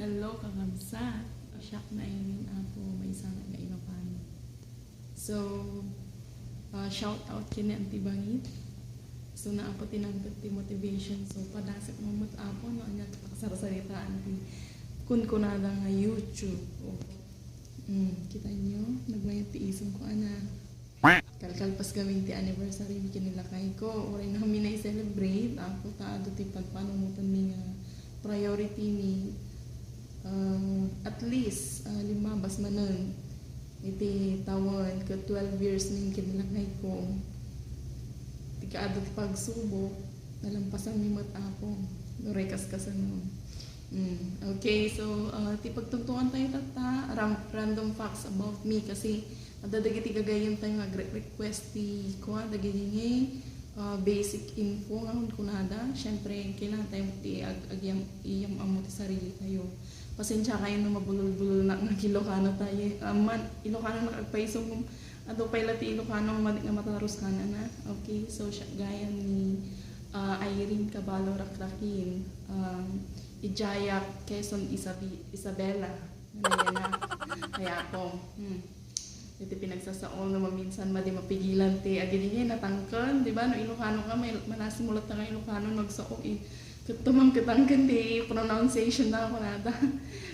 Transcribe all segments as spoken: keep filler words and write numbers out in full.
Hello, kakabsat. Siak ni Irene, Apo, maysa nga Ilocano. So, ah, shout out ken ni Auntie Bangit. So, na Apo ti nangted ti motivation. So, padasek mo met, Apo, no, ania ti pakasarsaritaan ti kunkunada nga YouTube. Okay. Mm, kita nyo, nagmayat ti isong ko, ana. Kalkalpas gamin ti anniversary mi ken ni lakay ko. Uray na kami na-celebrate, Apo, ta adu ti panpanunotan mi nga priority mi. Ah, at least, ah, limmabas manen iti tawen ket twelve years mi ken ni lakay ko. Ti kaadu ti pagsubok, nalampasan mi met, Apo. Uray kaskasanon. Mm, okay, so, ah, ti pagtungtungan tayo tatta, ram-, random facts about me kasi adda dagiti gagayyem tayo nga agre-, request ti kua, dagiti ngay, ah, basic info nga kunkunada. Siyempre, kailangan tayo ti ag-, agyam-, iyam-ammo ti sarili tayo. Pasensya kayo no mabulol-bulol na nga Ilocano tayo. Ah, man, Ilocano na agpayso, adu pay la ti Ilocano nga mat-, nga matarus kanana. Okay, so siya, gayam ni, ah, Irene Caballo Racracin, um, Ijayak, Quezon, Isabi-, Isabela. Nanayanak. Kaya ako, hmm. Iti pinagsasaol no maminsan madi mapigilan ti agidi nga natangken, di ba? No Ilocano ka, may manasimulat ka nga Ilocano, nagsao, eh. Ket tumangketangken ti pronunciation na ako nata.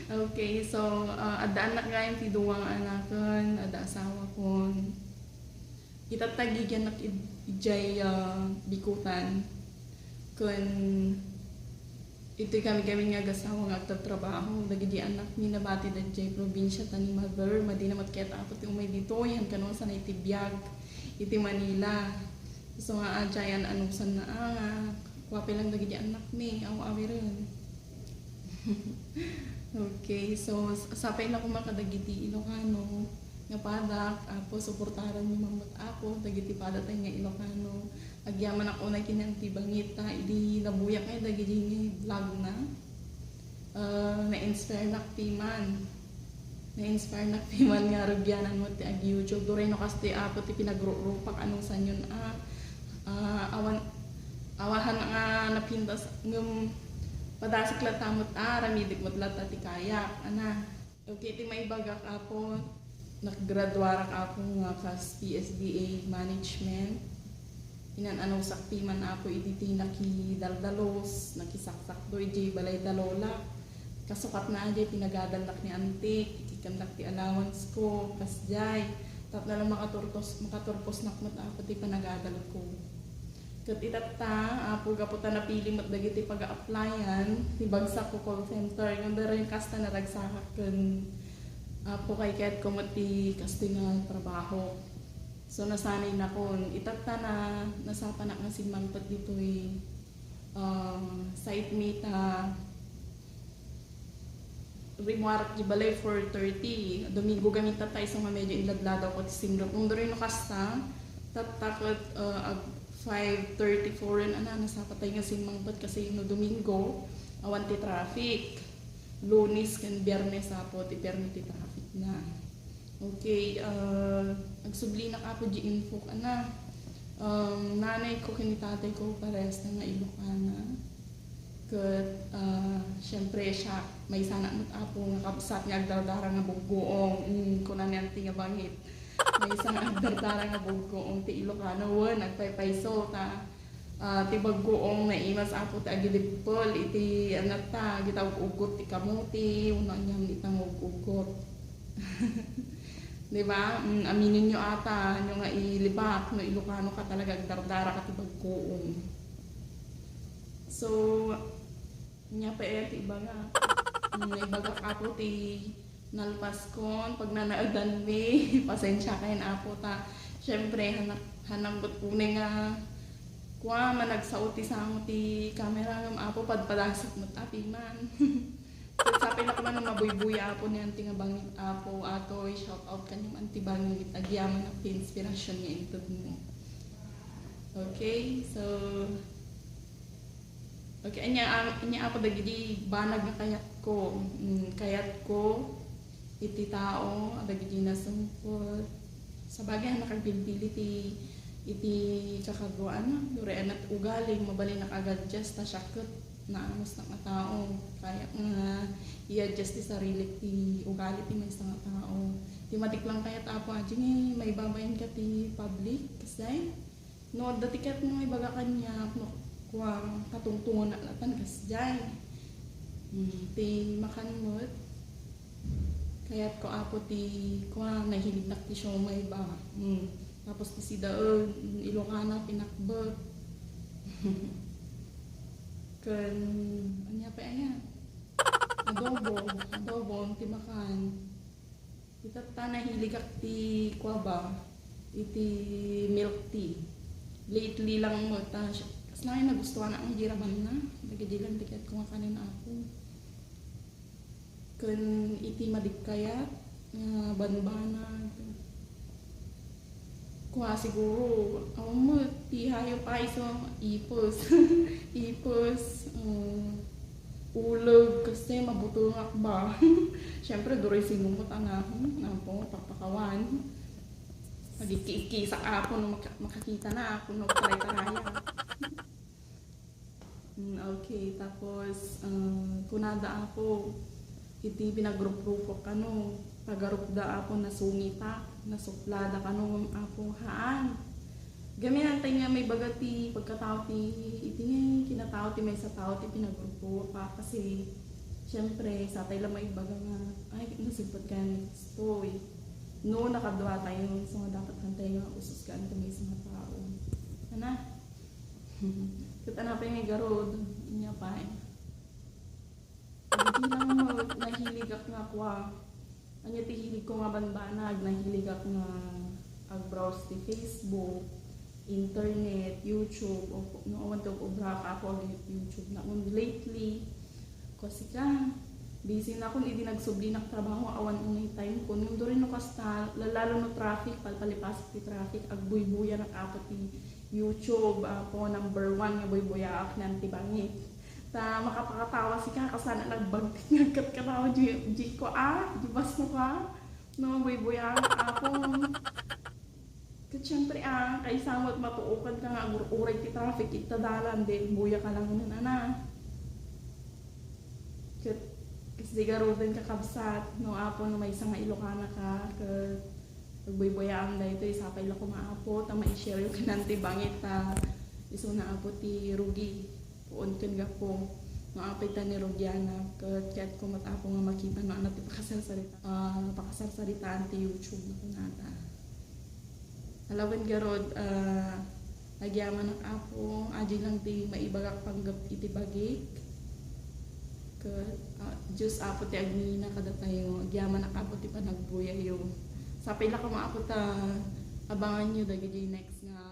Okay, so, ah, adda anak gayam ti dua nga anaken, adda asawa kon. Itatta, agigiannak id-, idiay, ah, Bikutan. Ken iti kami-kami nga agasawa nga agtatrabaho, dagiti anakmi nabati daydiay probinsia ta ni mother, madina met ket apo ti umay ditoy, yan kano sanay ti biag iti Manila. So nga, adiay an-anusanna, ah, nga, kua pay lang dagiti anakmi, aw-awiren. Okay, so, s-, sapay la koma kadagiti Ilocano nga padak, Apo, suportaranyo man met, Apo, dagiti padatay nga Ilocano. Agyamanak unay ken ni Auntie Bangit ta idi nabuyak ngay dagidi nga vlog na, ah, na-inspire nak piman. Na-inspire nak piman nga rugianan met ti ag-YouTube. Uray no kastoy, Apo, ti pinagrurupak, anusanyon a, ah, awan, awahan nga napintas, ngem padasek latta met a, aramidek met latta ti kayak, ana. Okay, ti maibagak, Apo, naggraduarak, Apo, nga kas P S D A management. Inan-anusak piman, Apo, idi ti nakidaldalos, nakisaksakdo idiay balay da lola. Kasukatna a diay pinagadalnak ni Auntie, ikikkandak ti allowance ko, kasdiay. Tapno lang makaturtos-, makaturposnak met, Apo, ti panagadalko. Ket itatta, Apo, gapu ta napili met dagiti paga-applyan, ti bagsak ko call center, ngem daytoy kasta naragsakak ken, Apo, kayatko met ti kastoy nga trabaho. So, nasanaynakon. Itatta na, nasapanak nga simmangpet ditoy, um, site mi ta rimmuarak di balay four thirty. Domingo gamin tatta, isu nga medyo inladladaw ko ti simrek. Ngem daytoy no kasta, tatta ket, uh, ag five thirty-four, ana, nasapatay nga simmangpet kasi no Domingo, awan ti traffic. Lunes ken Biyernes, Apo, ti permi ti traffic na. Okay, ah, agsublinak, Apo, di info, ana. Um, nanay ko ken ni tatay ko parehas na nga Ilocana. Ket, ah, siyempre, siya, maysanak met, Apo, nga kabsat nga agdardara nga buggoong. Mm, kuna ni Auntie nga bangit. Maysa nga agdardara nga buggoong ti Ilocano, wen, agpaypayso, ta, ah, ti baggoong naimas, Apo, ti agidippel iti, anatta, agitaug-ugot ti kamuti, wenno anian ita nga ug-ugot. Di ba? Mm, aminenyo ata, no nga ilibak, no Ilocano ka talaga, agdardara ka ti baggoong. So, ania pay ti ibagak? Mm, ibagak, Apo, ti nalpaskon, pagnanaedanmi. Pasensiakayon, Apo, ta, siyempre, hanak-, hanang bet unay nga, kua, managsao ti sango ti camera, ngem, Apo, padpadasek met a piman. Ket sapay la koma no mabuybuya, Apo, ni Auntie nga bangit, Apo, atoy, shout out kaniam, Auntie Bangit, agyamanak ti inspirasyon nga intedmo. Okay, so, okay, ania, am-, ania, Apo, dagidi banag nga kayatko. Mm, kayatko iti tao, dagidi nasungpet. Sabagay, hannak agbilbili ti, iti kakaduaanna, uray ania ti ugalim, mabalinnak agadjust, ta siak ket Naanus na nga tao, kayat nga i-adjust ti sarilik ti ugali ti maysa nga tao. Ti matiklang kayat, Apo, aji nga maibabain ka ti public, kasdiay. No, adda ti kayat nga maibaga kaniak, no, kua, katungtungan na latan, kasdiay. Hmm, ti makan met. Kayat ko, Apo, ti, kua, nahilignak ti siomay ba. Hmm. Tapos ti sidaen, Ilocana, pinakbet. Ken, ania pay aya? Adobo. Adobo, ti makan. Itatta, nahiligak ti, kua ba? Iti milk tea. Lately lang met, ah, siya, kasla nga nagustuhan ang diraman na. Dagiti lang ti kayat ko nga kanen, Apo. Ken iti madikkayat nga banbanag. Kua siguro, awan met, ti hayop ay isu, ipis. Ipis, um, uleg, kasi mabutengak ba. Siyempre, duray sinumot ang ahon, Apo, pakpakawan. Magikkikisak, Apo, no maka-, makakita na, Apo, no taray-tarayak. Mm, okay. Tapos, ah, kunada, Apo, iti pinagruprupo kano, pagarupda, Apo, nasungita, nasuplada kano, Apo, haan. Gamian tay nga maibaga ti pagkatao ti, iti nga kinatao ti maysa tao ti pinagrupo pa, kasi, siyempre, satay la maibaga nga, ay, nasugpet ka ni Kristoy. No, nakadua tayo, so nga dapat hantay nga usus ka ti maysa nga tao. Ana? Ket ana pay nga igarud, ania pay. Iti lang met, nahiligak nga kua. Ania ti hilig ko nga banbanag, nahiligak nga ag-browse ti Facebook, internet, YouTube, o no, awan ti ag-obra ka, Apo, ag-YouTube na. Ngem lately, Kua sika, busy nakon idi nagsublinak trabaho, awan unay time ko. Ngem duray no kasta, lalo no traffic, palpalipasak ti traffic, agbuybuyanak, Apo, ti YouTube, Apo, number one nga buybuyaak ni Auntie Bangit. Ta makapakatawa sika, kasla nagbagtik nga agkatkatawa, di, di ko, ah, di bas no ka, no, buybuyaak, Apo. Ket siyempre, ah, kaysa met matuokan ka nga agur-uray ti traffic ita dalan, di buya ka lang nen, ana. Ket, ket di garuden, kakabsat, no, Apo, no maysa nga Ilocana ka, ket agbuybuyaam daytoy, sapay la koma, Apo, ta mai-share yo ken Auntie Bangit, ta isuna, Apo, ti rugi. Puon ken gapu, no apay ta nirugianak, ket kayatko met, Apo, nga makita no ania ti pakasarsarita-, ah, pakasarsaritaan ti YouTube na kunada. Ala wen garud, ah, agyamanak, Apo, aji lang ti maibagak panggep iti bagik. Ket, ah, Dios, Apo, ti agngina kadatayo. Agyamanak, Apo, ti panagbuyayo. Sapay la koma, Apo, ta abanganyo dagiti next nga